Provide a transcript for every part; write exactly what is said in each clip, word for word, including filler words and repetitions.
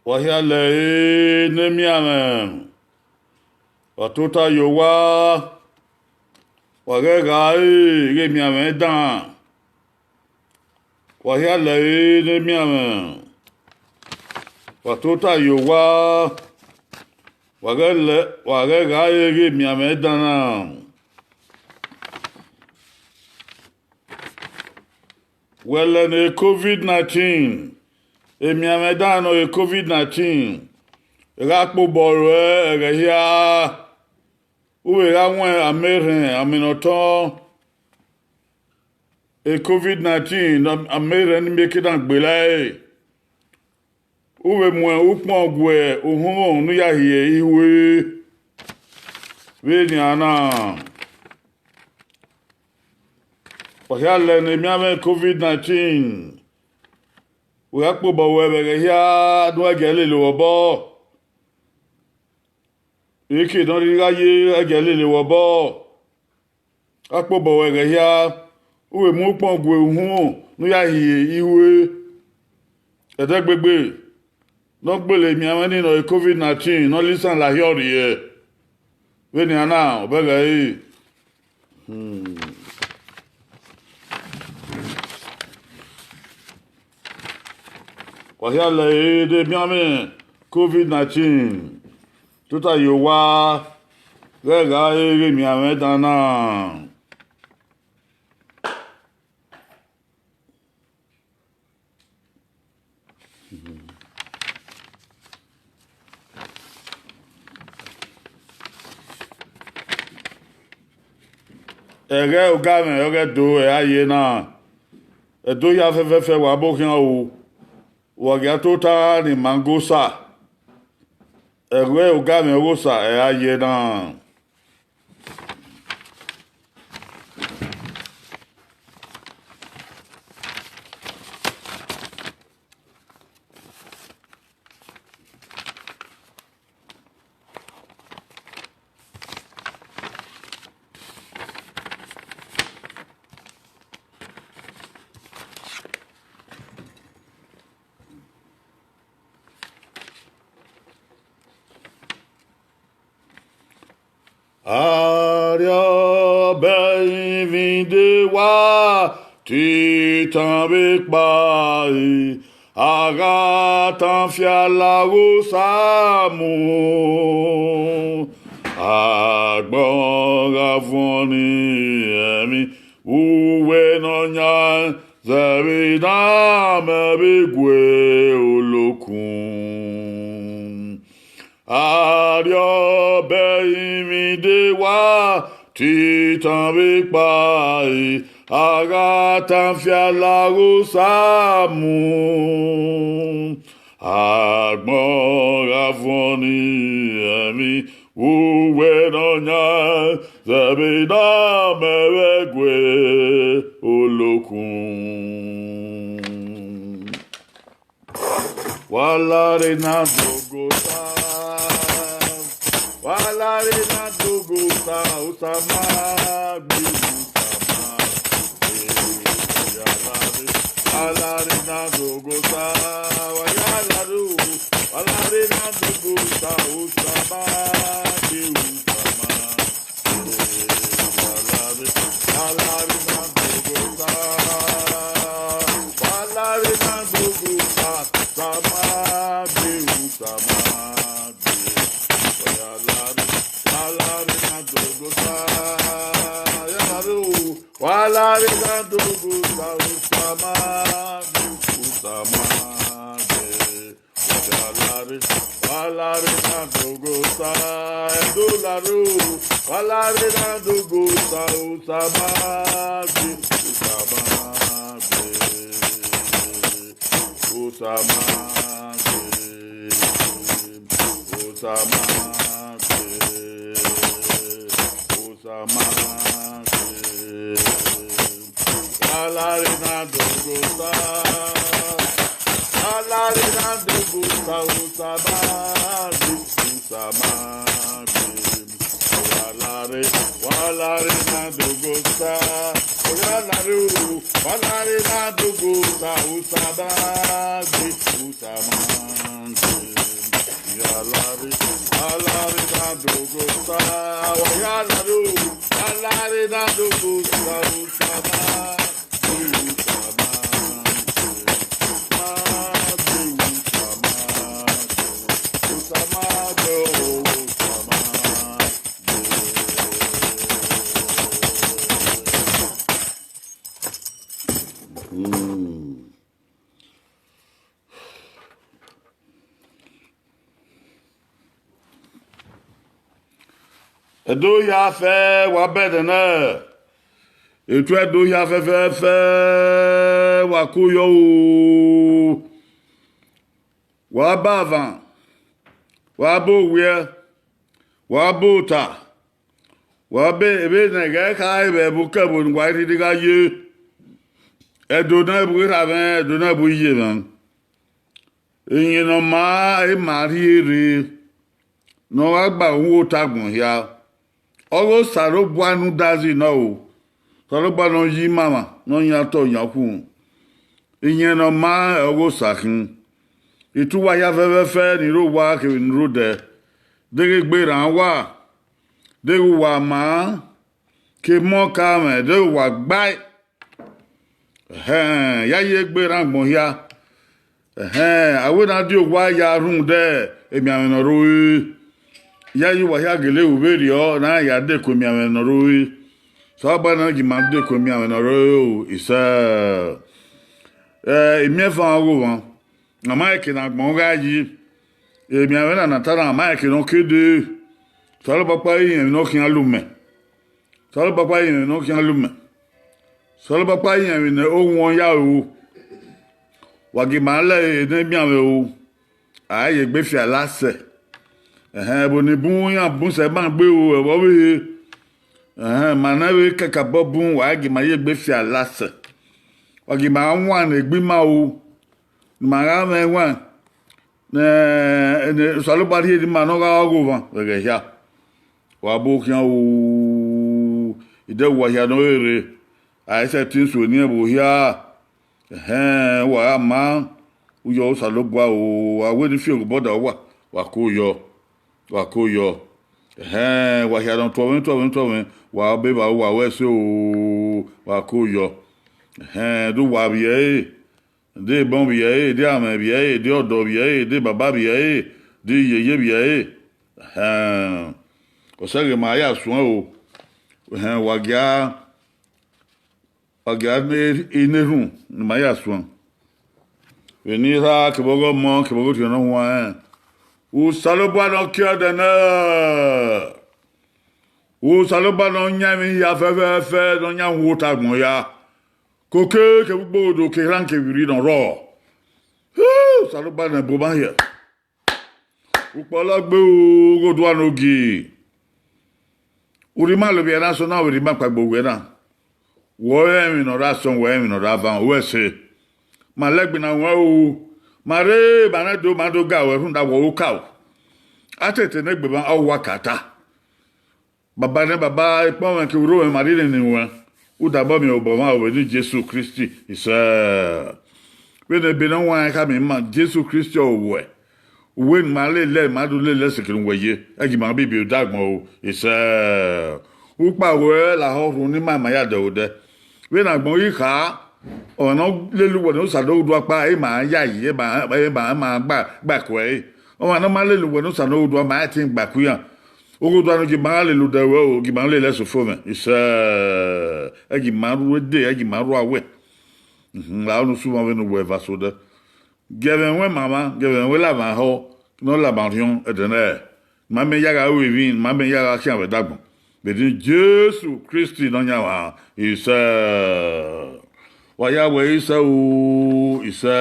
Wa hia lẹ ẹre ne emianmwẹ, wa tota ye owa, wa ghẹ gha re ghe emianmwẹ dan. Wa hia lẹ ẹre ne emianmwẹ, wa tota ye owa, wa ghẹ lẹ, wa ghẹ gha re ghe emianmwẹ dan na. Wẹ lẹ ne covid nineteen, emianmwẹ dan nọ re covid nineteen, gha kpobọ ruẹ ẹghẹ hia, u vbe gha wọn amẹ erhẹn, amẹ ne ọ tọn. E covid nineteen, amẹ erhẹn ni mieke na gbele ẹre. U vbe mu ukpọn gue uhunmwu ne u ya hiẹ ihue vbe nian na. Wa hia lẹ ne emianmwẹ covid nineteen, u gha kpobọ ruẹ vbe ẹghẹ hia ne u ghẹ lele vbe obọ. Eke ne ọ rhirhi gha ye, u ghẹ lele vbe obọ. A kpobọ ruẹ ẹghẹ hia, u vbe mu ukpọn gue uhunmwu ne u ya hiẹ ihue. Ẹdẹgbegbe ne ọ gbele emianmwẹ nii nọ re covid nineteen, ne ọ la isan lahọ rriẹ. Vbe nian na, ọ bẹghe ẹre. Hmm. Wa hia lẹ ẹre ne emianmwẹ covid nineteen, tota ye owa, ghẹ gha re ghe emianmwẹ dan na. Ẹghẹ ogamwẹ ọghe Ẹdo ẹre a ye na, Ẹdo hia fẹfẹfẹ wa bo khian o, wa gia tota ne ima ghe Osa, ẹghẹ ogamwẹ ọghe Osa ẹre a ye na. Arriọba ẹrinmwi de wa titan vbe kpa e, a gha tan fiala ghe Osamu. Agbọn gha vuọn ni ẹmwẹ uwẹ Nọyan zẹ vbe na mẹ vbe gue olokun. Arriọba ẹrinmwi de wa titan vbe kpa e, a gha tan fiala ghe Osamu. Agbọn gha vuọn ni ẹmwẹ uwẹ Nọyan zẹ vbe na mẹ vbe gue olokun. Wa lare na dogo Osa, wa lare na dogo Osa, Osa ma gbe, Osa ma gbe, wa lare, wa lare na dogo Osa, wa ya lare o, wa lare na dogo Osa, Osa ma gbe, Osa ma gbe, wa lare, wa lare na dogo Osa, wa lare na dogo Osa, Osa ma gbe, Osa ma gbe. Wa lare, wa lare na dogo Osa, ya lare o. Wa lare na dogo Osa, Osa ma gbe, Osa ma gbe. Wa lare, wa lare na dogo Osa, Ẹdo lare o. Wa lare na dogo Osa, Osa ma gbe, Osa ma gbe. Osa ma gbe, Osa ma gbe, Osa ma gbe. Wa lare na dogo Osa, wa lare na dogo Osa, Osa ma gbe, Osa ma gbe. Wa lare, wa lare na dogo Osa, Alare o, alare na dogo sa, Osa ma gbe, Osa ma gbe. Alare, alare na dogo sa, alare o, alare na dogo sa, Osa ma gbe, Osa ma gbe. Ẹdo hia fẹ, wa bẹdẹ nẹ. Etu Ẹdo hia fẹfẹfẹ, wa ko yọ o. Wa ba avan, wa ba owiẹ, wa ba ota, wa ba vbene ẹghẹ kha vbe ẹvbo kẹvbo ne uwa i rhirhi gha ye. Ẹdo na bu erha mwẹ, Ẹdo na bu iye mwẹ. Iyẹn ne ọ ma, ima rhie rre, ne ọ gha gba uhunmwu ota agbọn hia. Ọghe Osanobua ne udazi nọ o, Osanobua ne ọ yi imamwa, ne ọ yan otọ yan okhuo. Iyẹn ne ọ ma ọghe Osa khin. Etu uwa hia fẹfẹfẹ ni rre owa kevbe ni rre odẹ, deghẹ egbe rran uwa, deghẹ uwa maa, ke emọ ka mwẹ, deghẹ uwa gbae. Ẹhẹn, ya ye egbe rran agbọn hia. Ẹhẹn, a wẹ ne a die owa ya rhunmwuda emianmwẹ ne ọ rre ore. Ya ye uwa hia gele ru vberriọ ne a ya dekun emianmwẹ ne ọ rre ore. Osanobua ne ọ gie ima dekun emianmwẹ ne ọ rre ore o, isẹ. Ẹ, imiẹnfan ọghe omwa, a ma rẹn eke ne agbọn gha yi. Emianmwẹ na ne a ta na, a ma rẹn eke ne ọ ke dee. Osanobua ọkpa i rẹn emwi ne ọ khian lu mẹ. Osanobua ọkpa i rẹn emwi ne ọ khian lu mẹ. Osanobua ọkpa i rẹn emwi ne ọ wọn ya ru. Wa gie ima lẹ ene emianmwẹ o. A ye egbe fia lasẹ. Ẹhẹn, ẹvbo ni bun iran bun sẹ ma gbe o, ẹvbo ọvbehe. Ẹhẹn, ma ne vbe kakabọ bun, wa gie ima ye egbe fia lasẹ. Wa gie ima wan ne egbe ima o. Ne ima gha mwẹ ẹwaẹn, ne, ne Osanobua rhie ne ima ne ọ gha ọghe omwa vbe ẹghẹ hia. Wa bu khian o, idẹ uwa hia ne ọ rere, a i sẹtin so eni ẹvbo hia. Ẹhẹn, wa gha ma, u yọ Osanobua o, a wẹ ne I fi ẹghẹ obọ da uwa, wa ko yọ, wa ko yọ. Ẹhẹn, wa hia ne ọ tuọmwẹ, tuọmwẹ, tuọmwẹ, wa be vba uwa wẹ ẹse o, wa ko yọ. Ẹhẹn, de uwa vbiẹ ẹre, de ebọn vbiẹ ẹre, de amwẹ vbiẹ ẹre, de ọdọ vbiẹ ẹre, de baba vbiẹ ẹre, de iyeye vbiẹ ẹre. Ẹhẹn, ọ sẹ ghe ma ya suẹn o. Ẹhẹn, wa gia, wa gia ne, ne erhunmwu ne ima ya suẹn. Vbene I rha kevbe ọghe Ọmọ kevbe ọghe Ọghe Osanobua ne ọ kie ẹdẹ nẹ. Osanobua ne ọ yan emwi hia fẹfẹfẹ, ne ọ yan uhunmwu ota agbọn hia. Koke kevbe ugbodo ke erhan kevbe irri ne ọ rrọọ. Osanobua ne ẹboma hiẹ. Ukpọlọ gbe ru ghe odua ne ogie. Urhi ima lovbiẹ na sẹ na, vbe rhie ima kpaegbe owẹ na. Wẹ ọre emwi ne ọ ra sọn, wẹ ọre emwi ne ọ ra van, wẹ ẹse. Ma lẹgbin na ruẹn o. Ma rre, ma rẹn do, ma do ga ruẹ rhunmwuda wẹ ọre u ka o. A tete ne egbe mwa, ọ wa ka ta. Baba nẹ baba, ekpọnmwẹ kevbe urhomwẹ ma rhie nene ruẹn. U da obọ miẹn obọ mwa vbe eni Jesu Kristi, isẹ. Vbene ebe ne ọ huanrẹn khama ima, Jesu Kristi ọ wẹ. Uwẹ ne ima lele, ima do lele sikẹ ne uwẹ ye, ẹ gie ima bibi odẹ agbọn o, isẹ. Ukpa ruẹ lahọ rhunmwuda ima, ima ya dẹ odẹ. Vbene agbọn ghi kha, ọmwa ne ọ lele uwẹ ne Osanobua kpa, ima ya yi, ima, ima, ima gba, gba ku ẹre. Ọmwa ne ọ ma lele uwẹ ne Osanobua, ma i te gba ku iran. Oghodua ne gie ima gha lele odẹ ruẹ o, gie ima lele ẹsẹ ofo mwẹ. Isẹ, ẹ gie ima ru ede, ẹ gie ima ru awẹ. Mhm, la ọnọ usu mwẹ vbene uwẹ eva so odẹ. Gie ẹmwẹ ruẹn ma mwa, gie ẹmwẹ ruẹn la mwa họ, ne ọ la mwa orhiọn ẹdẹ nẹ. Ma mẹ ya gha ru emwi, ma mẹ ya gha khian vbe ẹdẹ agbọn. Vbe eni Jesu Kristi Nọyaẹnmwa, isẹ. Wa ya wẹ isẹ o, isẹ.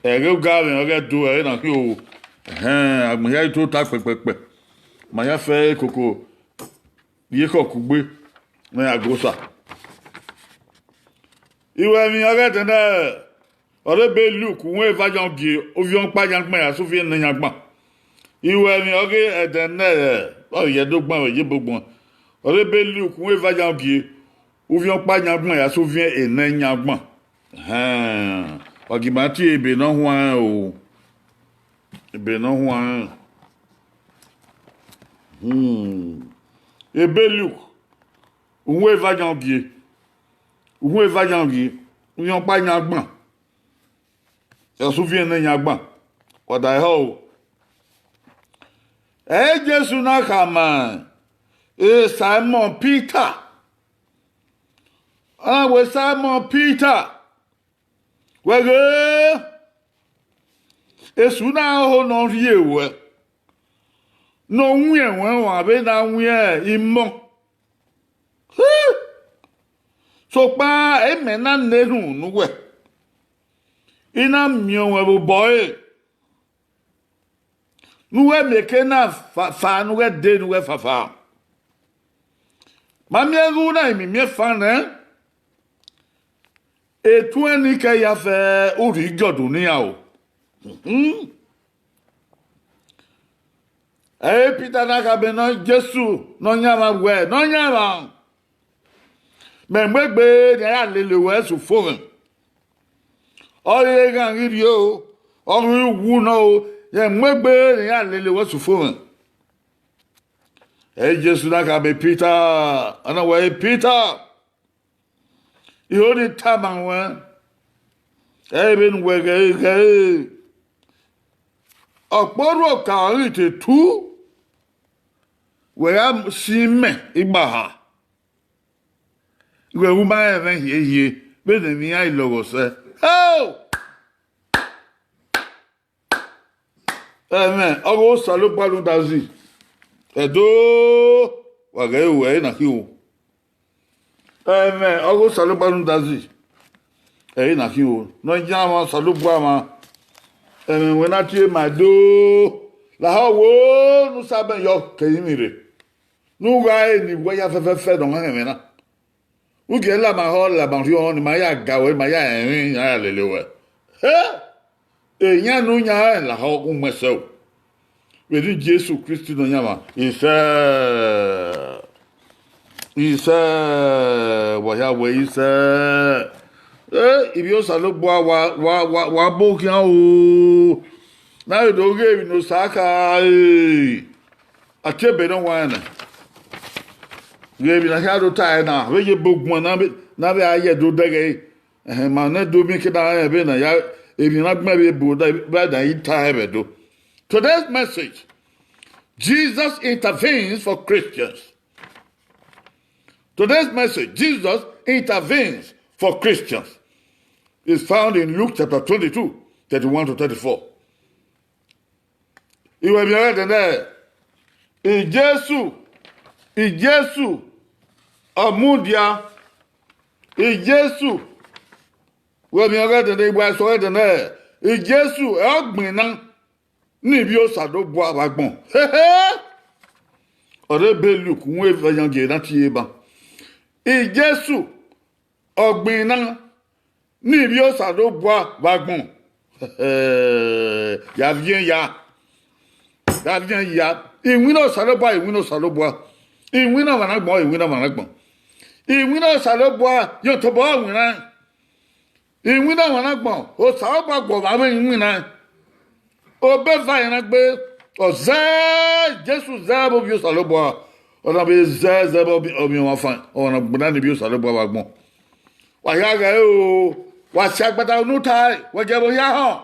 Ẹghẹ oga mwẹ ọghe Ẹdo ẹre na khin o. Ẹhẹn, agbọn hia i tota kpẹkpẹkpẹ. Ma ya fẹ koko rhie ekhọe kugbe, ne a go osa. Iruẹmwi ọghe ẹdẹ nẹ, ọre ebe Luk uhunmwu eva yan gie, ovbi ọkpa yan gbẹn, a sẹ ovbi ẹnẹ yan gbẹn. Iruẹmwi ọghe ẹdẹ nẹ, ọ ye Ẹdo gbẹn, ọ ye ebo gbẹn. Ọre ebe Luk uhunmwu eva yan gie, Uvbiẹ ọkpa yan agbọn, ya sẹ uvbiẹ enẹ yan agbọn. Ẹhẹn, wa gie ima tie ebe ne ọ huanrẹn o. Ebe ne ọ huanrẹn. Hmm. Ebe Luk, uhunmwu eva yan ugie. Uhunmwu eva yan ugie. Uvbiẹ ọkpa yan agbọn, ya sẹ uvbiẹ enẹ yan agbọn. Wa da họ o. Ẹ i re Jesu na khama e Saimọn Pita. Ọ na wẹẹ, Saimọn Pita, wẹ ghe, esu na ho ne ọ rhie ruẹ, ne ọ wiẹn ruẹ ọmwa vbene a wiẹn imọ. Sokpan imẹ na na erhunmwu ne uwẹ, I na miẹn ruẹ vbe obọ ẹre, ne uwẹ miẹn eke na fa, fa, ne uwẹ dee ne uwẹ fafa. Ma miẹn ghe u na mimiẹn fan nẹ, etuẹn ni kẹ ya fẹ urhi igiọdu ne iran o. Ẹ i re Pita na khama Jesu Nọyaẹnmwa wẹẹ, Nọyaẹnmwa, mẹ mu egbe ne a ya lele ruẹ sẹ ufomwẹ. Ọ ghi re eghan ghi rrie o, ọ ghi wu nọ o, rẹn mu egbe ne a ya lele ruẹ sẹ ufomwẹ. Ẹ i re Jesu na khama Pita, ọ na wẹẹ, Pita, I ho ne I tama ruẹ, ẹ i re vbene uwẹ ghẹ ghẹ re, ọkpọ orhu okaro ghi te tu, wẹ gha si mẹ igbaha, wẹ ru ma rẹn mwẹ hiehie vbene emwi iran lọghọ sẹ. Heo! Ẹmwẹ ọghe Osanobua rhunmwuda zẹ, Ẹdo, wa ghẹ ru ẹre na khin o. Ẹmwẹ ọghe Osanobua rhunmwuda zẹ, ẹre na khin o. Nọyaẹnmwa Osanobua mwa, ẹmwẹ ruẹ na tie ma do, lahọ wo ne u sabẹn yọ ke ẹrinmwi rre, ne u gha re ne iwẹ ya fẹfẹfẹ ne ọ họn ẹmwẹ na. U gie lama họ lama rhiọnrhiọn ne ima ya ga ruẹ, ne ima ya rẹn emwi, ne a ya lele ruẹ. He! Eyan ne u yan rẹn lahọ u mu ẹsẹ o. Vbe eni Jesu Kristi Nọyaẹnmwa, isẹ, isẹ, wa hia wẹ isẹ. E, ivbi Osanobua wa, wa, wa, wa bo khian o. Ne a vbe do ghe emwi ne Osa kha, e, a tie ebe ne ọ huanrẹn nẹ. Ghe emwi ne a hia do ta ẹre na, vbe ye ebe oguan ne a vbe, ne a vbe a ye do dẹghe ẹre. Ẹhẹn, ma nẹ do miẹn eke na rẹn vbene a ya, emwi ne a gbẹn vbe ebo da, vbe a da i ta ẹre vbe do. Today's message, Jesus intervenes for Christians. Today's message, Jesus intervenes for Christians, is found in Luke chapter twenty-two, thirty-one to thirty-four. Iwẹ miẹn ọghe ẹdẹ nẹ, Jesu, Jesu, ọ mudia, Jesu, wẹ miẹn ọghe ẹdẹ nẹ, iwẹ sẹ ọghe ẹdẹ nẹ, Jesu, ẹ ọ gbinna ne ivbi Osanobua vbe agbọn. Hehe! Ọ rre ebe Luk uhunmwu eva yan ugie na tie ma. Jesu, ọ gbinna ne ivbi Osanobua vbe agbọn. Ya viẹn ya. Ya viẹn ya. Iwinna Osanobua, iwinna Osanobua. Iwinna ọmwa ne agbọn, iwinna ọmwa ne agbọn. Iwinna Osanobua, ye otobọ winna. Iwinna ọmwa ne agbọn, Osanobua gu ọmwa vbe iwinna. Obọ eva rẹn na gbe, ọ zẹ, Jesu zẹ vbe ovbi Osanobua, ọ na vbe zẹ zẹ vbe ovbi, ovbi ọmwa fan, ọ na gbinna ne ivbi Osanobua vbe agbọn. Wa hia ghẹ o, wa si agbada unu tae, wẹ gie vbe hia họn,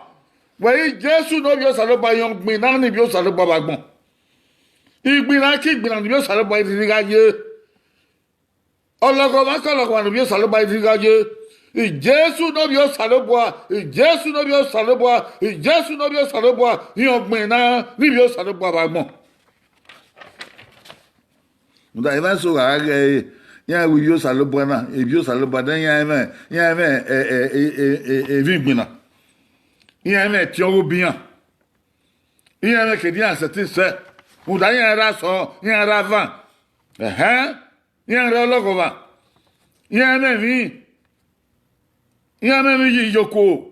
wẹ i re Jesu ne ovbi Osanobua, rẹn ọ gbinna ne ivbi Osanobua vbe agbọn. Igbinna ke igbinna ne ivbi Osanobua i rhirhi gha ye. Ọlọghọmwa ke ọlọghọmwa ne ovbi Osanobua i rhirhi gha ye. Jesu ne ovbi Osanobua, Jesu ne ovbi Osanobua, Jesu ne ovbi Osanobua, rẹn ọ gbinna ne ivbi Osanobua vbe agbọn. Rhunmwuda, emwa eso gha ghẹ ẹre, iran wẹ ivbi Osanobua na, ivbi Osanobua na, iran mwẹ, iran mwẹ, e, e, e, e, e, emwi igbinna. Iran mwẹ ẹtin ọghe obi iran. Iran mwẹ kede iran sẹtin sẹ. Rhunmwuda iran rre asọn, iran rre avan. Ẹhẹn. Iran rre ọlọghọmwa. Iran mwẹ emwi. Iran mwẹ emwi yi yokuo.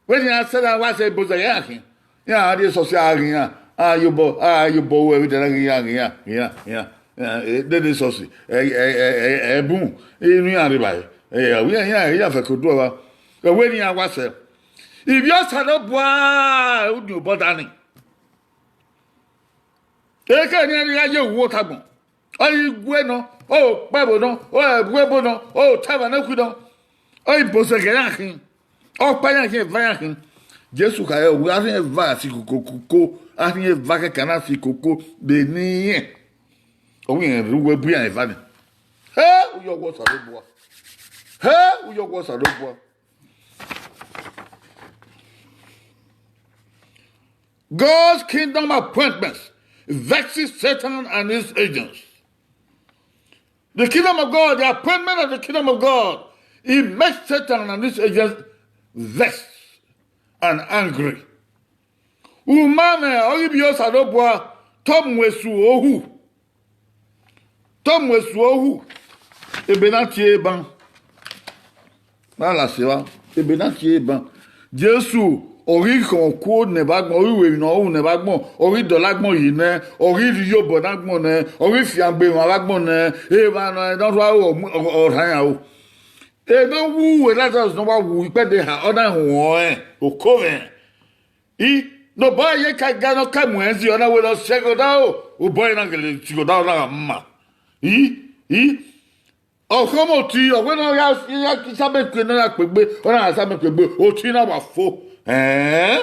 Vbene iran sẹ na wa sẹ ebo zẹ iran khin. Iran rhie esọsi a ghe iran, a ye obọ, a ye obọ ru ẹvbo idẹna ghe iran, ghe iran, ghe iran, ghe iran. Dede esọsi, ẹbun, inu iran rre evbare, iran ya fẹko do ẹvba, ẹwe ne iran wa sẹ. Ivbi Osanobua, union border ni. Ekhẹ ne iran gha ye uwu otagbọn, ọ ghi gue nọ, ọ kpẹvbo nọ, ọ ẹvbo ebo nọ, ọ ta ẹmwẹ ne khui nọ, ọ ghi bosẹ ghe iran khin, ọkpa iran khin, eva iran khin. Jesu khare wẹẹ, a rhiẹn eva fi koko koko, a rhiẹn eva kẹkan na fi koko vbe ne irẹn. Ọ wẹẹ irẹn rre uwu bu iran eva ni. He, uyọgua Osanobua. He, uyọgua Osanobua. God's kingdom appointments vexes Satan and his agents. The kingdom of God, the appointment of the kingdom of God, it makes Satan and his agents vexed and angry. Umamẹ ọghe Ivbi Osanobua, te ọ mu esu ohu. Te ọ mu esu ohu. Ebe na tie ban. Na lase evba, ebe na tie ban. Jesu, ọ ghi khọn okuo nẹ vbe agbọn, ọ ghi ru emwi ne ọ ru nẹ vbe agbọn, ọ ghi dọlọ agbọn yi nẹ, ọ ghi rhie iyobọ ne agbọn nẹ, ọ ghi fiangbe emwa vbe agbọn nẹ, emwa ne ọ rua aro ọ rhan iran aro. Ebe ne ọ wu Lazarus ne ọ wa wu ikpẹdẹ eha, ọ na huẹn ọnrẹn, oko mwẹ. I, ne obọ ye ka ga ne ọ ka mu ẹn zẹ, ọ na wẹ ne ọ si ẹghẹ odaro, obọ na gele si ẹghẹ odaro na gha ma. I, i, ọ khọmọ oti, ọ wẹ ne ọ ya, ya samẹ kue ne ọ ya kpegbe, ọ na gha samẹ kpegbe, oti na wa fo. Ẹn?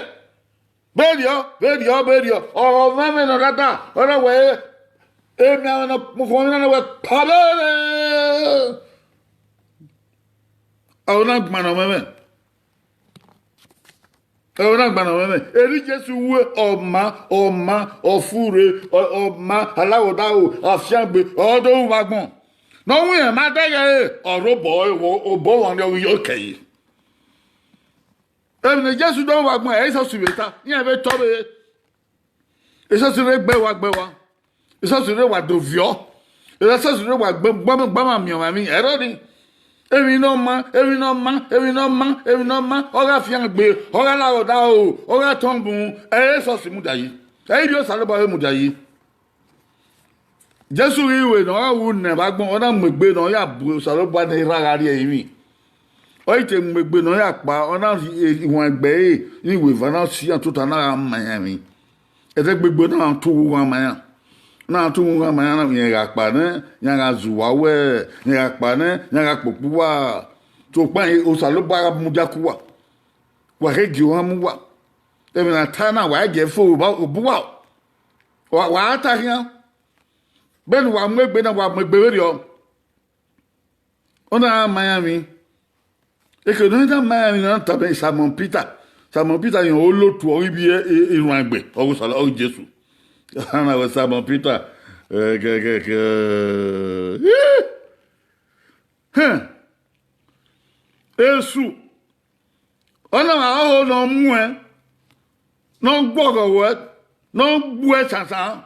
Vberriọ, vberriọ, vberriọ, ọ mwẹ ẹmwẹ ne ọ da da, ọ na wẹ, emianmwẹ ne ọ kpokpọ na wẹ, pabere. Ọ na gbannọ mwẹ mwẹ. Ọ na gbannọ mwẹ mwẹ. Erha Jesu wẹ ọma, ọma, ọfure, ọ- ọma, alaghodaro, afiangbe, ọ do ru vbe agbọn. Ne ọ wẹ irẹn ma dẹghe ẹre, ọ rre obọ, obọ ọmwa ni ọ ghi yo kẹe. Emwi ne Jesu do ru vbe agbọn, ẹ i sọsi vbe ta, iran vbe tọ vbe. Esọsi rre gbe wa gbe wa. Esọsi rre wa do viọ. Esọsi rre wa gbe gbama gbama miẹn ọmwa emwi ẹrọ ni. Emwi ne ọ ma, emwi ne ọ ma, emwi ne ọ ma, emwi ne ọ ma, ọ gha fiangbe, ọ gha laghodaro, ọ gha tọn bun, ẹ i re esọsi mudia yi. Ẹ i re Osanobua vbe mudia yi. Jesu ghi ru ne ọ gha ru nẹ vbe agbọn, ọ na mu egbe ne ọ ya bu Osanobua ne erha gha rrie ẹrinmwi. Ọ i te mu egbe ne ọ ya kpa, ọ na rhie ihuan egbe ẹre, iweva na si iran tota na gha ma iran emwi. Ẹdẹgbegbe na tu uwu ughan ma iran. Na tu uwu ughan ma iran, na iran gha kpa nẹ, iran gha zẹ uwa wẹ, iran gha kpa nẹ, iran gha kpokpo uwa. Sokpan Osanobua gha mudia ku uwa. Wa khe gie ohan mu uwa. Emwi ne a ta na, wa i gie fo obọ uwa. Wa, wa ta khian. Vbene uwa mu egbe na, wa mu egbe vberriọ. Ọ na ma iran emwi. Eke ne ọ na ma iran emwi, ọ na tama Simon Peter. Simon Peter yan olotu ọghe ivbi e- e- erhuanegbe, ọghe Osa- ọghe Jesu. A na wẹ Simon Peter, eh, ke- ke- ke- Hẹn. Esu, ọ na ma ho ne ọ muẹn, ne ọ guọghọ ruẹ, ne ọ gbuẹ sansan,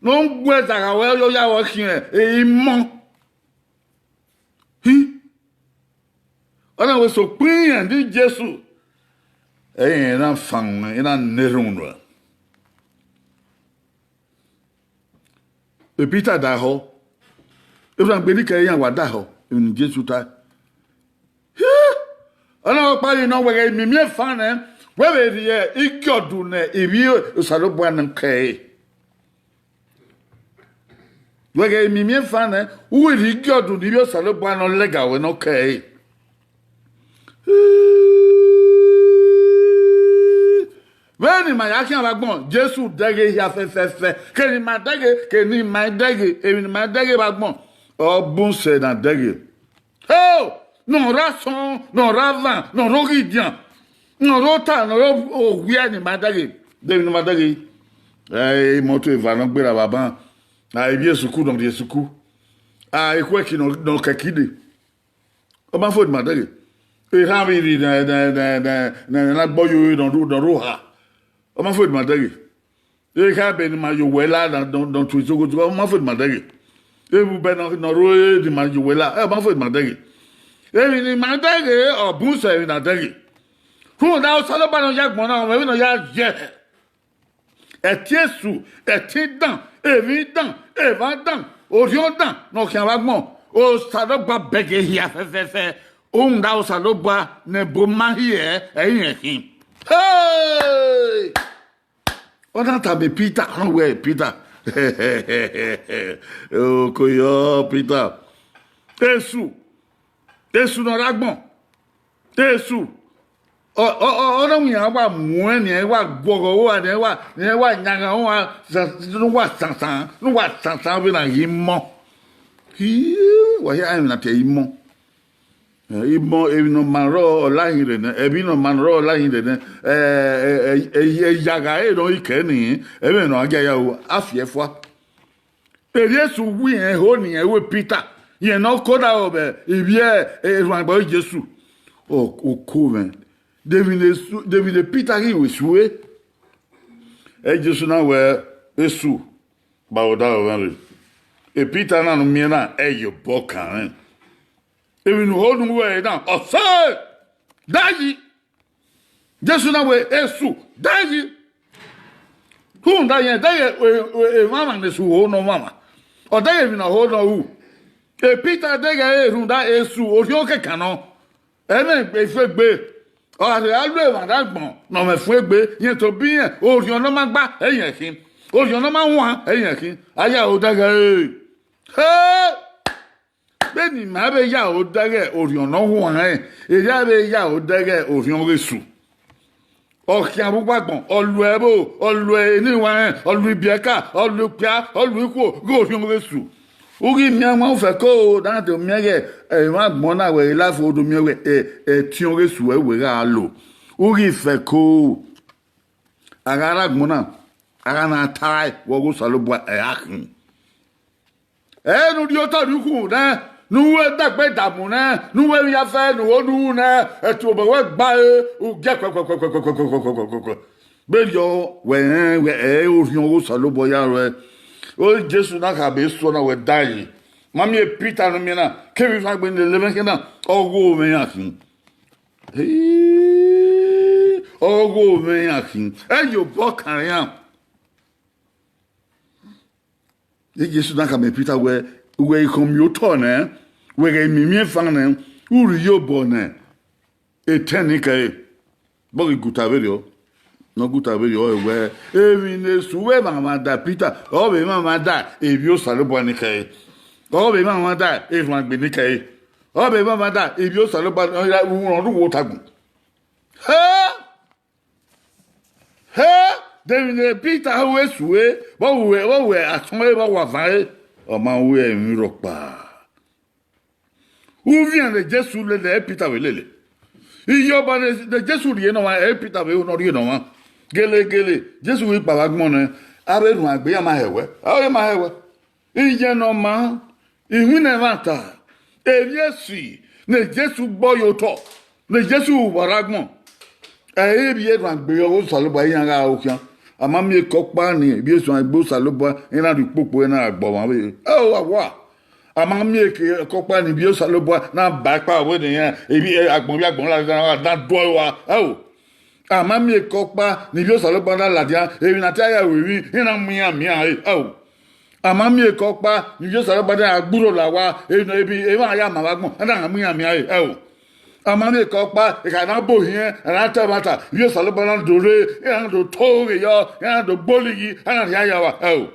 ne ọ gbuẹ zagha ruẹ, ọ ya ruẹ khian emọ. Hi. Ọ na wẹ sokpan irẹn ne Jesu, ẹ i rẹn na fan ruẹ, i na na erhunmwu ruẹ. E Pita daehọ, erhuanegbe ni kẹre iran wa daehọ, emwi ne Jesu tae. Hi! Ọ na ọkpa ghi nọ wẹ ghẹ mimiẹn fan nẹ, wẹ vbe rhie igiọdu ne ivbi Osanobua ne ọ kẹre. Wẹ ghẹ mimiẹn fan nẹ, u ghi rhie igiọdu ne ivbi Osanobua ne ọ lẹga wẹ ne ọ kẹre. Vbe ne ima ya khian vbe agbọn, Jesu dẹghe hia fẹfẹfẹ. Ke ne ima dẹghe, ke ne ima dẹghe, emwi ne ima dẹghe vbe agbọn, ọ bun sẹ ne a dẹghe. Ho! Ne ọ rre asọn, ne ọ rre avan, ne ọ rre oghidian, ne ọ rre ota, ne ọ rre owiẹ ne ima dẹghe. De emwi ne ima dẹghe? Ẹ, imọto eva ne ọ gberra vbe aban, a, ivbi esuku ne ọ rrie esuku, a, ikuẹki ne ọ- ne ọ kẹki dee. Ọ ma fo ne ima dẹghe. Erha vbe rri ne- ne- ne- ne- ne- ne a gbe ọyọ ne ọ rre- ne ọ rre oha. Ọ ma fo ne ima dẹghe. Ekha ebe ne ima ye owẹ la na- ne ọ- ne ọ tue izogozogo, ọ ma fo ne ima dẹghe. Evbubẹ ne ọ- ne ọ rre ne ima ye owẹ la, ọ ma fo ne ima dẹghe. Emwi ne ima dẹghe, ọ bun sẹ emwi ne a dẹghe. Rhunmwuda Osanobua ne ọ ya gbọn na, ọ mwẹ vbene ọ ya ye hẹ. Ẹtin esu, ẹtin dan, emwi dan, emwa dan, Orhiọn dan ne ọ khian vbe agbọn, Osanobua bẹghe hia fẹfẹfẹ, rhunmwuda Osanobua ne ẹbọ ma hiẹ ẹre irẹn khin. Hey! Ọ na tama Pita, ọ na wẹẹ, Pita, oko yọ, Pita. Esu, Esu ne ọ rre agbọn, Esu, ọ, ọ, ọ, ọ na wẹẹ iran wa muẹn, ne iran wa guọghọ ua, ne iran wa, ne iran wa yanghan ua, sa-, ne uwa sansan, ne uwa sansan vbe na ghi mọ. Hii, wa hia emwi na tie imọ. Eh, imọ, emwi ne ọ ma rrọọ, ọ la hin rre nẹ, emwi ne ọ ma rrọọ, ọ la hin rre nẹ, eh, eh, eh, eh, ẹyagha ẹre ne ọ i kẹ nii, ẹmwẹ ne ọ gha ya ru, a fi ẹe fua. Erriọ Esu wẹẹ irẹn ho ne irẹn ru Pita, irẹn ne ọ kona vbe ivbi erhuanegbe Jesu. Ọ, oko mwẹ, de emwi ne Esu, de emwi ne Pita ghi ru Esu re? Ẹ Jesu na wẹẹ, Esu, kpao odaro mwẹ rre. E Pita na ne u miẹn na, ẹ ye obọ kan rẹn. Emwi ne u ho ne u ru ẹre na, ọ sẹ, dayi. Jesu na wẹẹ, Esu, dayi. Rhunmwuda irẹn deghẹ e, e, emwamwa ne Esu ho ne ọmwamwa, ọ deghẹ emwi ne ọ ho ne ọ ru. E Pita deghẹ ẹre rhunmwuda Esu, orhiọn kẹkan nọ. Ẹmwẹ efuegbe, ọ gha rhe a lu emwa ne agbọn ne ọ mwẹ efuegbe, irẹn tobọ irẹn, orhiọn ne ọ ma gba, ẹre irẹn khin. Orhiọn ne ọ ma huan, ẹre irẹn khin. A ya ho dẹghẹ ẹre. He! Vbene ima vbe ya ho dẹghẹ orhiọn ne ọ huan rẹn, erriọ a vbe ya ho dẹghẹ orhiọn ọghe Esu. Ọ khian vbe uwu agbọn, ọ lu ẹvbo, ọ lu eniwanrẹn, ọ lu ibiẹka, ọ lu okpia, ọ lu ikhuo ghe orhiọn ọghe Esu. U ghi miẹn ọmwa ufẹko, da do miẹn ghẹ, emwa agbọn na wẹ, e life do miẹn wẹ, ẹ, ẹtin ọghe Esu ẹ wẹ gha lo. U ghi fẹko, a gha rre agbọn na, a gha na tae vbe ọghe Osanobua, ẹ gha khin. Ẹ ne u rhie otọ rhie ukhunmwu nẹ, ne u ru ẹdẹgbe damu nẹ, ne u ru emwi ya fẹ ne u ho ne u ru nẹ, ẹtin obọ wẹ gba ẹre, u giẹ kuẹkuẹkuẹkuẹkuẹkuẹkuẹkuẹkuẹkuẹ. Vberriọ wẹ rẹn wẹ ẹ i re orhiọn ọghe Osanobua ya ruẹ. Jesu na khama Esu na wẹ, dayi. Ma miẹn Pita ne u miẹn na, kevbe ivan egbe ne lele mwẹ khian na, ọ gho mwẹ iran khin. Ọ gho mwẹ iran khin. Ẹ ye obọ kan iran. Jesu na khama Pita wẹ, wẹ i khọn miẹn otọ nẹ, wẹ ghẹ miẹn imẹ fan nẹ, u rhie iyobọ nẹ, etẹn ni kẹre. Vbọ ghi guta vberriọ, ne ọ guta vberriọ, ọ wẹ, emwi ne Esu vbe mwamwa da Pita, ọ vbe mwamwa da Ivbi Osanobua ni kẹre. Ọ vbe mwamwa da erhuanegbe ni kẹre. Ọ vbe mwamwa da Ivbi Osanobua ne ọ rhunmwuda uwu otọ agbọn. He! He, de emwi ne Pita ru Esu re, vbe ọ ru, vbe ọ ru asọn re, vbe ọ ru avan re, ọ ma ru emwi rhọkpa. Uvbiẹn ne Jesu lele, ẹ Pita vbe lele. Iyobọ ne, ne Jesu rhie ne ọmwa, ẹ Pita vbe ru ne ọ rhie ne ọmwa. Gelegele, Jesu ghi kpao vbe agbọn nẹ, avbe erhuanegbe iran ma hẹ wẹ, ọ ma hẹ wẹ. Iyẹn ne ọ maa, iwinna ẹmwata, erriọ esi ne Jesu gbe ye otọ, ne Jesu ru vbe rre agbọn, ẹ i re ivbi erhuanegbe ọghe Osanobua iran gha ru khian. A ma miẹn eke ọkpa ni ivbi erhuanegbe Osanobua iran rhie ukpokpo ẹre na gha gbe ọmwa vbe. Ẹ o, wa wa. A ma miẹn eke, eke ọkpa ni ivbi Osanobua na ba ẹkpa vbe ne iran, ivbi, agbọn vbe agbọn na, na, na duẹ rua. Ẹ o. A ma miẹn eke ọkpa ne ivbi Osanobua na ladian, emwi ne a te ya ru emwi, iran na mu iran miẹn ẹre. Ẹ o. A ma miẹn eke ọkpa ne ivbi Osanobua na gha gbe urho la owa, emwi, emwa ya ma vbe agbọn, a na gha mu iran miẹn ẹre. Ẹ o. A ma miẹn eke ọkpa, ekhọe na bọ ohiẹn, a na ta ẹmwata, ivbi Osanobua na do rre, iran na do to oghe yọ, iran na do gbe olighi, a na rhie ya owa. Ẹ o.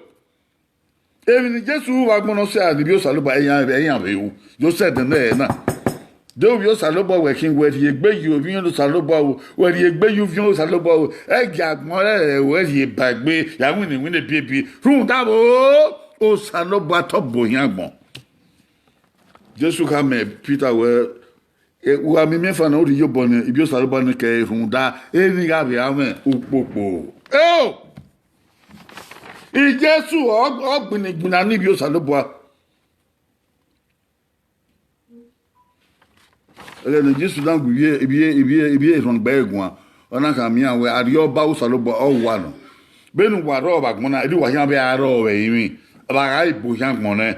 Emwi ne Jesu ru vbe agbọn nọ sẹ ne ivbi Osanobua iran, iran vbe ru, ye osẹe ẹdẹnẹrẹ na. De ivbi Osanobua wẹ khin, wẹ rhie egbe ye ovbi Osanobua o, wẹ rhie egbe ye uvbiọn Osanobua o, ẹ gie agbọn rẹ wẹ rhie ba egbe, ya winna iwinna ebiebi, rhunmwuda vbo, Osanobua tọ bọ ohiẹn agbọn. Jesu khama Pita wẹ, u gha miẹn imẹ fan ne u rhie iyobọ ne ivbi Osanobua ni kẹre, rhunmwuda eni gha vbe a mwẹ ukpokpo. Eo! Jesu ọ, ọ gbinna igbinna ne ivbi Osanobua. Ẹghẹ ne Jesu na gu ivbi, ivbi, ivbi, ivbi erhuanegbe ẹre guan, ọ na khama iran wẹ, Arriọba Osanobua ọ wa nọ. Vbene uwa rrọọ vbe agbọn na, erriọ uwa khian vbe a rrọọ vbe ẹrinmwi, vbe a gha bọ ohiẹn agbọn nẹ,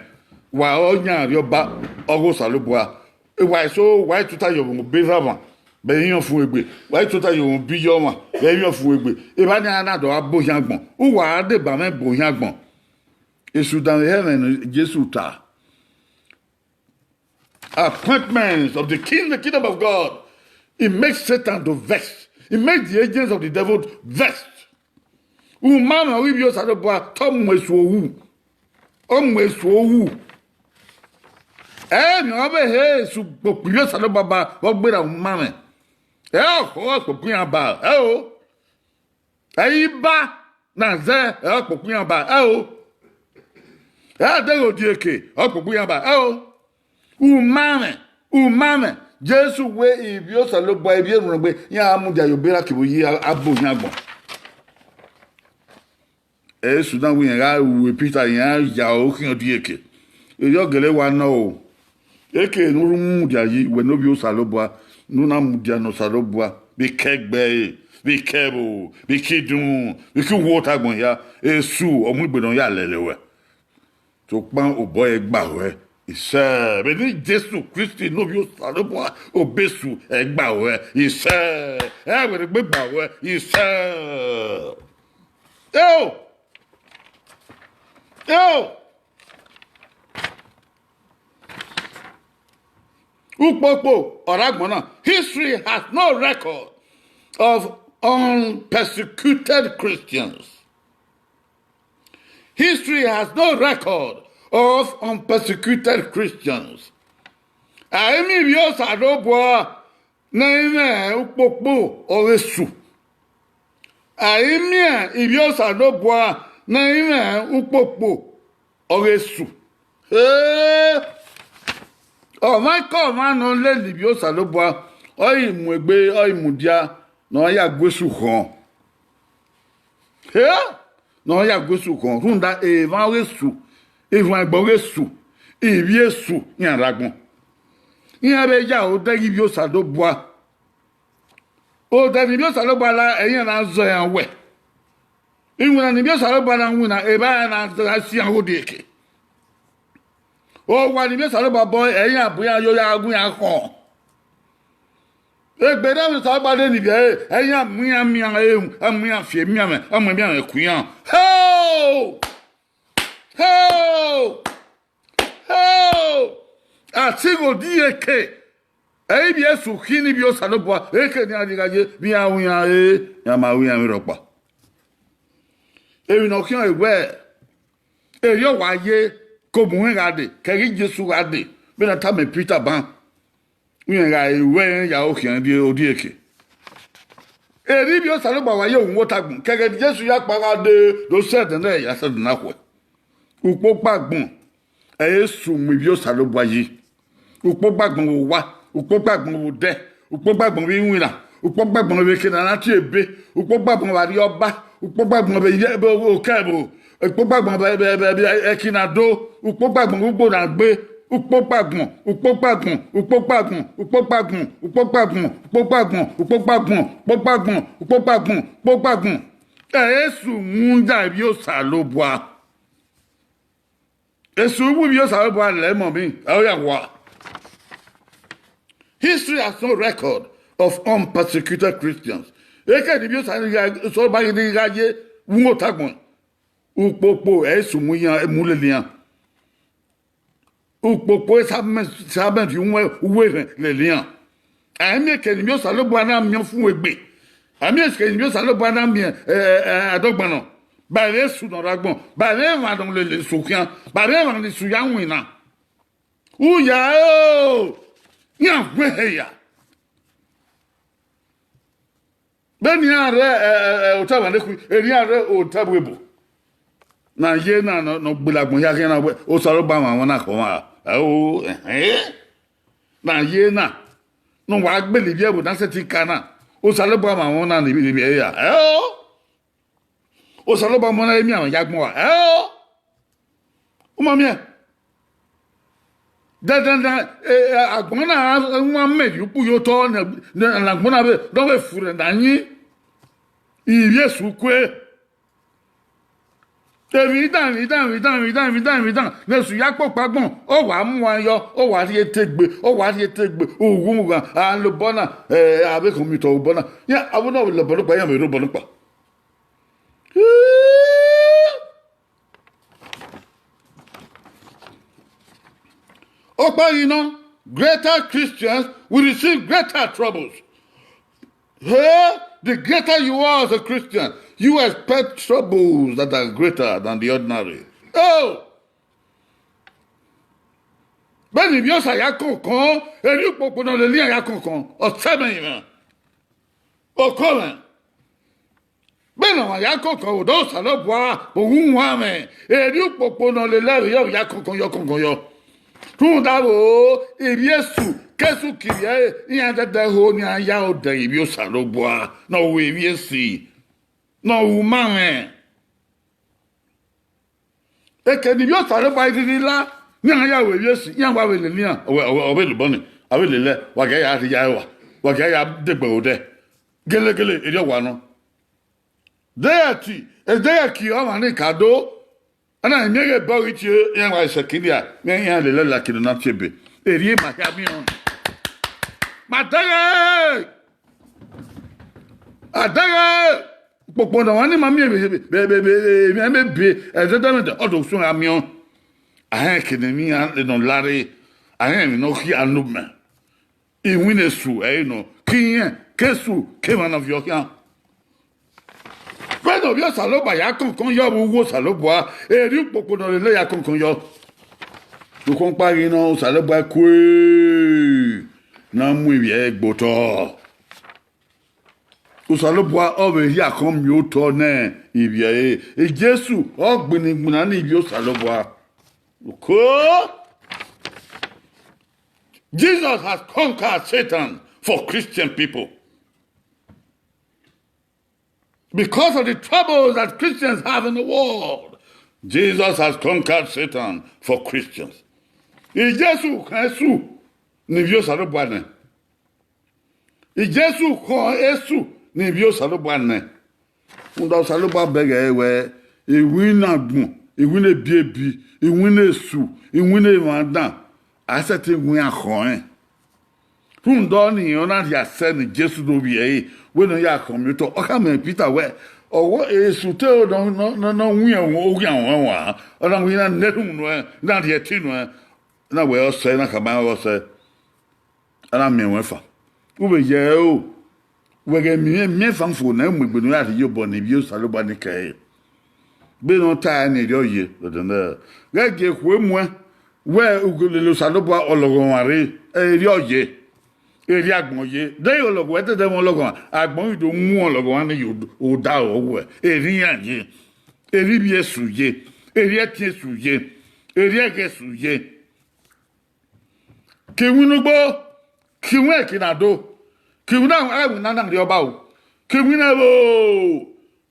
wa ọ yan Arriọba ọghe Osanobua. Wa eso, wa i tota ye ọmwa obọ erha ọmwa vbe ẹrinmwi ọfumwegbe, wa i tota ye ọmwa obọ iye ọmwa vbe ẹrinmwi ọfumwegbe. Evba ni a na do gha bọ ohiẹn agbọn, uwa gha deba mwẹ bọ ohiẹn agbọn. Esu danmwehọ ẹmwẹ ne Jesu ta. Appointments of the king, the kingdom of God. He makes Satan to vex. He makes the agents of the devil vex. Umamwẹ ọghe ivbi Osanobua te ọ mu Esu ohu. Ọ mu Esu ohu. Ẹ ne ọ vbe he Esu kpokpo ivbi Osanobua ba vbe ọ gberra umamwẹ. Ẹ ọ khọ kpokpo iran ba, ẹ o. Ẹ i ba na zẹ, ẹ ọ kpokpo iran ba, ẹ o. Ẹ deghẹ odieke, ọ kpokpo iran ba, ẹ o. Umamwẹ, umamwẹ, Jesu wẹ ivbi Osanobua, ivbi erhunmwegbe, iran a mudia ye obọ erha kevbe oyi a, a bu ohiẹn agbọn. Esu na wẹ irẹn gha ru Pita, iran ya aro khian odieke. Erriọ gele wa nọ o. Eke ne u rhu mudia yi, wẹ ne ovbi Osanobua, ne u na mudia ne Osanobua, vbe ke ẹgbẹe, vbe ke ẹvbo, vbe ke idunmwu, vbe ke uwu otagbọn hia, Esu ọ mu egbe ne ọ ya lele wẹ. Sokpan obọ ẹre gba ruẹ, isẹ. Vbene Jesu Kristi ne ovbi Osanobua, obọ Esu ẹre gba ruẹ, isẹ. Ẹ wẹ ne egbe gba ruẹ, isẹ. Eo! Eo! Ukpokpo ọre agbọn na. History has no record of unpersecuted Christians. History has no record of unpersecuted Christians. A i miẹn ivbi Osanobua ne ẹ i mwẹ ukpokpo ọghe Esu. A i miẹn ivbi Osanobua ne ẹ i mwẹ ukpokpo ọghe Esu. Ee, ọmwaikọmwa ne ọ lele ivbi Osanobua, ọ i mu egbe, ọ i mudia, ne ọ ya gu Esu khọn. Ee, ne ọ ya gu Esu khọn, rhunmwuda emwa ọghe Esu, erhuanegbe ọghe Esu, ivbi Esu iran rre agbọn. Iran vbe ya odẹ ghe ivbi Osanobua. Odẹ ne ivbi Osanobua la, ẹ i iran na zọ iran wẹ. Iwinna ne ivbi Osanobua na winna, evba iran na gha si iran gho die eke. Owa ne ivbi Osanobua bọ, ẹ i iran bu iran yo ya gu iran khọn. Egbe ne ivbi Osanobua de ne ivbi ẹre, ẹ i iran mu iran miẹn ẹre, ẹ mu iran fi emianmwẹ, ẹ mu emianmwẹ ku iran. Heo! Heo! Heo! A si gho die eke, ẹ i vbi Esu khin ne ivbi Osanobua, eke ne iran rhie gha ye, vbe iran ru iran re, iran ma ru iran vbe rhọkpa. Emwi ne ọ khian wẹẹ, erriọ wa ye, ke obọ uhẹn gha dee, ke ẹghẹ Jesu gha dee, vbene a tama Pita ban, irẹn gha ru ẹre ya aro khian die odieke. Erriọ ivbi Osanobua wa ye uhunmwu otagbọn, ke ẹghẹ Jesu ya kpa gha dee, do sẹ ẹdẹnẹrẹ ya sẹ ẹdẹnẹkhuẹ. Ukpokpo agbọn, ẹ i re Esu mu ivbi Osanobua yi. Ukpokpo agbọn vbe owa, ukpokpo agbọn vbe odẹ, ukpokpo agbọn vbe iwinna, ukpokpo agbọn vbe eke ne a na tie ebe, ukpokpo agbọn vbe arriọba, ukpokpo agbọn vbe iye, vbe okẹvbo, ukpokpo agbọn vbe, vbe, vbe, vbe ẹki na do, ukpokpo agbọn vbe ugbo na gbe, ukpokpo agbọn, ukpokpo agbọn, ukpokpo agbọn, ukpokpo agbọn, ukpokpo agbọn, ukpokpo agbọn, ukpokpo agbọn, ukpokpo agbọn, ukpokpo agbọn, ukpokpo agbọn. Ẹ i re Esu mu da ivbi Osanobua. Esu mu ivbi Osanobua lẹ emọ emwi, ẹ i ya wa. History has no record of unpersecuted Christians. Eke ne ivbi Osanobua ghi gha ye uhunmwu otagbọn, ukpokpo ẹ i Esu mu iran, mu lele iran. Ukpokpo Testament, Testament uwẹ, uwẹ rhẹn lele iran. A i miẹn eke ne ivbi Osanobua na miẹn ọfumwegbe. A i miẹn eke ne ivbi Osanobua na miẹn, ẹ, ẹ, ẹ, adọgbọn nọ. Ba ẹmwẹ Esu ne ọ rre agbọn, ba ẹmwẹ emwa ne ọ lele Esu khian, ba ẹmwẹ emwa ne Esu ya winna. Uya o, iran gu ehe ya. Vbene iran rre, ẹ, ẹ, ẹ, otọ ẹmwẹ nekhui, erriọ iran rre otọ ẹvbo ebo. Ne a ye na, ne ọ, ne ọ gbele agbọn hia khian na wẹ, Osanobua mwamwa na khọ mwa. Ẹ o, ẹhẹn. Ne a ye na, ne uwa gbele ivbi ẹvbo na sẹtin ka na, Osanobua mwamwa na ne ivbi, ne ivbi ẹre ya. Ẹ o. Osanobua mu na emianmwẹ ya gbọn uwa. Ẹ o. U ma miẹn? Dandan, eh, agbọn na wan mẹ rhie ukpu ye otọ ne, ne, ne agbọn na vbe, ne ọ vbe furre ne a yin ivbi Esu kue. Emwi dan, emwi dan, emwi dan, emwi dan, emwi dan, emwi dan, ne Esu ya kpokpo agbọn, ọ wa mu uwa yọ, ọ wa rhie te egbe, ọ wa rhie te egbe, ughumwughan, a lobọ na, eh, avbe ekhọnmiotọ obọ na. Ya, avbe na lobọ nọkpa, iran vbe rre obọ nọkpa. Ọkpa ghi nọ, greater Christians will receive greater troubles. Hey, the greater you are as a Christian, you expect troubles that are greater than the ordinary. Oh! Vbene ivbi Osa ya kọnkọn, erriọ ukpokpo ne ọ lele iran ya kọnkọn, ọ sẹ ẹmwẹ emwa. Okọ mwẹ. Vbene ọmwa ya kọnkọn vbe odọ Osanobua vbe oghunmwu amwẹ, erriọ ukpokpo ne ọ lele ẹvbo ya kọnkọn yọ, kọnkọn yọ. Rhunmwuda vbo, ivbi Esu, ke Esu kevbe iran dẹdẹ ho ne iran ya odẹ ivbi Osanobua, ne ọ ru ivbi esi, ne ọ ru ma mwẹ. Eke ne ivbi Osanobua i rhirhi la, ne iran ya ru ivbi esi, iran wa vbe lele iran, ọ vbe lobọ ni, a vbe lele, wa gie ya rhie ya ẹe wa, wa gie ya degbe odẹ. Gelegele, erriọ wa nọ. Dẹyẹki, edẹyẹki ọmwa ni ka do, a na miẹn ghe ebe ọ ghi tie, iran wa sẹkinia, iran lele ẹlakidẹ na tie ebe. Erriọ ma hia miẹn ọnrẹn. Ma dẹghe! A dẹghe! Ukpokpo ne ọmwa ni ma miẹn emwi ebe ẹzẹdẹmwẹdẹ, ọ do sunu gha miẹn ọnrẹn. A rẹn eke ne emwi iran nọ la rre, a rẹn emwi ne ọ khia unu mẹ. Iwinna Esu ẹre nọ, ke irẹn, ke Esu, ke emwa ne ọ viọ khian. Vbene ovbi Osanobua ya kọnkọn yọ vbe uwu Osanobua, erriọ ukpokpo ne ọ lele ya kọnkọn yọ. Sokpan ọkpa ghi nọ, Osanobua kue ne a mu ivbi ẹre gbe otọ. Osanobua ọ vbe rhie akhọn miotọ ne ivbi ẹre. Jesu ọ gbinna igbinna ne ivbi Osanobua. Oko! Jesus has conquered Satan for Christian people. Because of the troubles that Christians have in the world, Jesus has conquered Satan for Christians. Jesu khọn Esu ne ivbi Osanobua nẹ. Jesu khọn Esu ne ivbi Osanobua nẹ. Rhunmwuda Osanobua bẹghe ẹre wẹẹ, iwinna agbọn, iwinna ebiebi, iwinna esu, iwinna emwa dan, a i sẹtin winna khọn rẹn. Rhunmwuda ọnii, ọ na rhie asẹ ne Jesu do vbiẹ ẹre, wẹ ne ọ ya khọn miotọ. Ọ khama Pita wẹẹ, ọghe esu te nọ, nọ, nọ, nọ wiẹn oghian ruẹn wan, ọ na wẹẹ, I na nẹ erhunmwu nuẹn, I na rhie ẹtin nuẹn, I na wẹẹ ọsẹ, I na khama ẹn ọghe ọsẹ, a na miẹn ruẹn fan. U vbe ye ẹre o, wẹ ghẹ miẹn, miẹn fan fo ne u mu egbe ne u ya rhie iyobọ ne ivbi Osanobua ni kẹre. Vbene ọ ta ẹre ni, erriọ ye, ghẹ gie ekhue muẹn, wẹ u lele Osanobua ọlọghọmwa rre, erriọ ye, erriọ agbọn ye. De ọlọghọ ẹdẹdẹ mwẹ ọlọghọmwa, agbọn ghi do mu ọlọghọmwa ni ye odaro ọwẹ, erriọ iran ye, erriọ ivbi Esu ye, erriọ ẹtin Esu ye, erriọ ẹghẹ Esu ye. Ke iwinna ugbo, ke iwinna ẹki na do, ke iwinna ẹwinna na rrie ọba o, ke iwinna ẹvbo,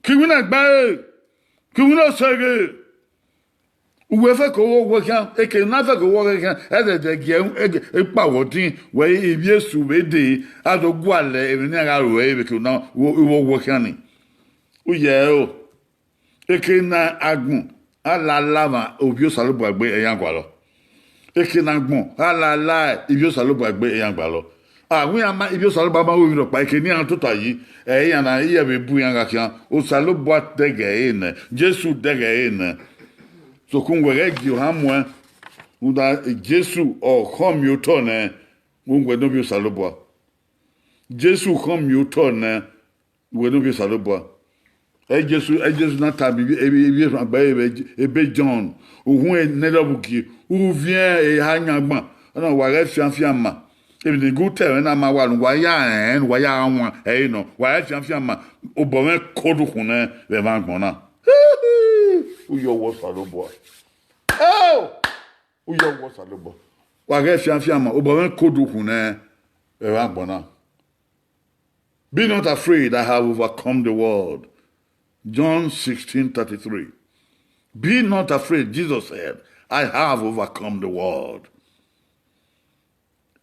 ke iwinna ẹgbẹe, ke iwinna osẹghe. Uwẹ fẹko vbe owẹ khian, eke na fẹko vbe owẹ khian, ẹdẹdẹ gie ikpawẹ ọdin, wẹ ivbi Esu vbe dee, a do gualọ emwi ne iran gha ru ẹre vbe eke na, vbe owẹ khian ni. U ye ẹre o. Eke ne agbọn gha la la emwa ovbi Osanobua egbe, iran gualọ. Eke ne agbọn gha la la ivbi Osanobua egbe, iran gualọ. A wẹ iran ma, ivbi Osanobua ma ru emwi rhọkpa, eke ne iran tota yi, ẹ, iran na, iran vbe bu iran gha khian. Osanobua dẹghe ẹre nẹ, Jesu dẹghe ẹre nẹ. Sokpan wẹ ghẹ gie ohan muẹn, rhunmwuda Jesu ọ khọn miotọ nẹ, uwẹ ne ovbi Osanobua. Jesu khọn miotọ nẹ, uwẹ ne ovbi Osanobua. Ẹ Jesu, ẹ Jesu na tama ivbi, ivbi, ivbi erhuanegbe ẹre vbe ebe Jọn, uhunmwu ne ẹrọvbugie, uviẹn eha yangban, ọ na wa ghẹ fianfian ma. Emwi ne I gu ta ẹmwẹ na ma wa ne uwa ya rẹn, ne uwa ya wan ẹre nọ, wa ghẹ fianfian ma, obọ mwẹ ke odukhunmwu nẹ vbe ẹmwẹ agbọn na. U ye ọvbokhan Osanobua. Eo! U ye ọvbokhan Osanobua. Wa ghẹ fianfian ma, obọ mwẹ ke odukhunmwu nẹ vbe ẹmwẹ agbọn na. Be not afraid, I have overcome the world. John sixteen thirty-three. Be not afraid, Jesus said, I have overcome the world.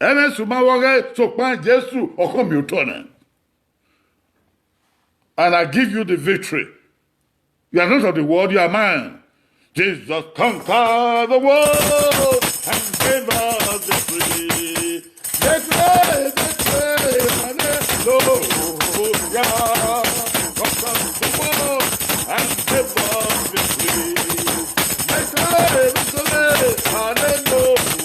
Ẹmwẹ esu ma vbe ọghẹ, sokpan Jesu ọ khọn miotọ nẹ. And I give you the victory. You are not of the world, you are mine. Jesus conquered the world and gave us victory. Victory, victory, hallelujah. Conquered the world and gave us victory. Victory, victory, hallelujah.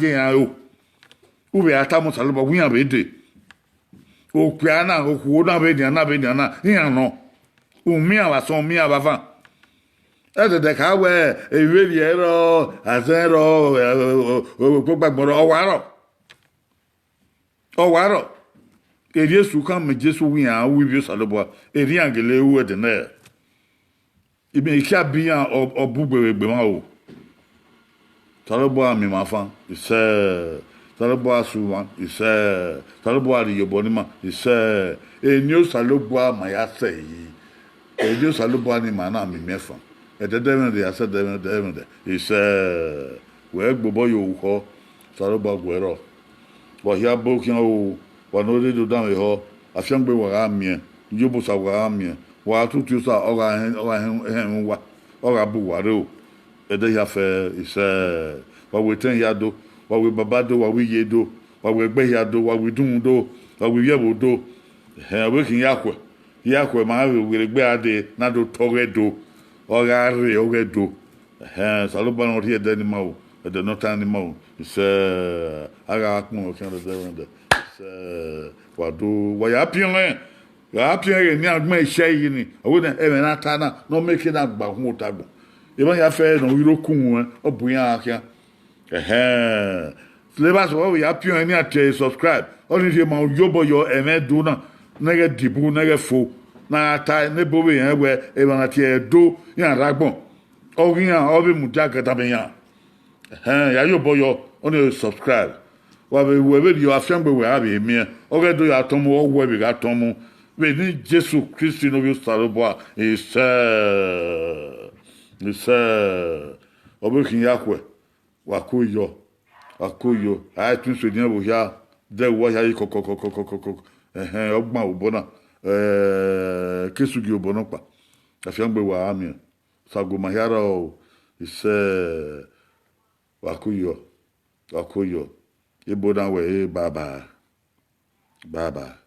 ye iran ro. U vbe a tama Osanobua wẹ iran vbe dee. Okpia na, okhuo na vbe nian na, vbe nian na, iran nọ. U miẹn iran vbe asọn, u miẹn iran vbe avan. Ẹdẹdẹ kha wẹ, evbevbiẹ rrọọ, azẹn rrọọ, okpogbagbọn rrọọ, ọ wa rrọọ. Ọ wa rrọọ. Erriọ Esu khama Jesu wẹ iran ru ivbi Osanobua, erriọ iran gele ru ẹdẹ nẹ. Imẹ i khian biẹ iran, ọ, ọ bugbe vbe egbe mwa o. Osanobua miẹn ima fan, isẹ. Osanobua sẹ ima, isẹ. Osanobua rhie iyobọ ne ima, isẹ. Eni Osanobua ma ya sẹ yi. Eni Osanobua ne ima na miẹn imiẹnfan. Ẹdẹdẹmwẹdẹ ya sẹ ẹdẹmwẹdẹ, ẹdẹmwẹdẹ, isẹ. Wẹ gbe obọ ye orukhọ, Osanobua gu ẹe rrọọ. Wa hia bo khian o, wa ne ọ rre do danmwehọ, afiangbe wa gha miẹn, iyobosa wa gha miẹn, wa tutu Osa, ọ gha hẹn, ọ gha hẹn, hẹn uwa, ọ gha bu uwa rre o. Ẹdẹ hia fẹ, isẹ. Wa wẹ etẹn hia do, wa wẹ baba do, wa wẹ iye do, wa wẹ ẹgbẹ hia do, wa wẹ idunmwu do, wa wẹ ivbi ẹvbo do. Ẹhẹn, ọ vbe khin ya khuẹ, ya khuẹ ma vbe werriegbe a dee, na do tọghẹ do. Ọ gha rre, ọ ghẹ do. Ẹhẹn, Osanobua ne ọ rhie ẹdẹ ne ima ru, ẹdẹ ne ọ tan ne ima ru. Isẹ, a gha kpọnmwẹ khian rre ẹdẹ rẹn dẹ. Isẹ, wa do, wa ya piọn ẹn, wa ya piọn ẹn ghe ne a gbẹn isẹ yi ni. Ọ wẹ nẹ, ẹmwẹ ne a ta na, ne ọ miẹn ekiẹ na gba uhunmwu ota agbọn. Emwa ya fẹ ne ọ ghi rre okun ruẹn, ọ bu iran khian. Ẹhẹn. Levba sẹ vbe ya piọn ẹn ne iran tie subscribe. Ọnii rhie ma iyobọ yọ ẹmwẹ Ẹdo na, ne ghẹ dibu, ne ghẹ fo, ne a gha ta ne ebo vbe rẹn wẹ emwa na tie Ẹdo iran rre agbọn. Ọ ghe iran, ọ vbe mudia agadamwẹ iran. Ẹhẹn, ya iyobọ yọ, ọnii subscribe. Wa vbe wẹ vberriọ, afiangbe wẹ a vbe miẹn. Ọ ghẹ do ya tọn mu, ọ wẹ vbe gha tọn mu. Vbe eni Jesu Kristi ne ovbi Osanobua, isẹ, isẹ, ọ vbe khin ya khuẹ. Wa ko yọ, wa ko yọ, a i tun so edian vbe ohia, dẹ wa hia ye kọkọkọkọkọkọ. Ẹhẹn, ọ gban obọ na, eh, ke sugi obọ nọkpa, afiangbe wa a miẹn, Osago ma hia rrọọ, isẹ, wa ko yọ, wa ko yọ, ebo na wẹ, eh, bye bye, bye bye.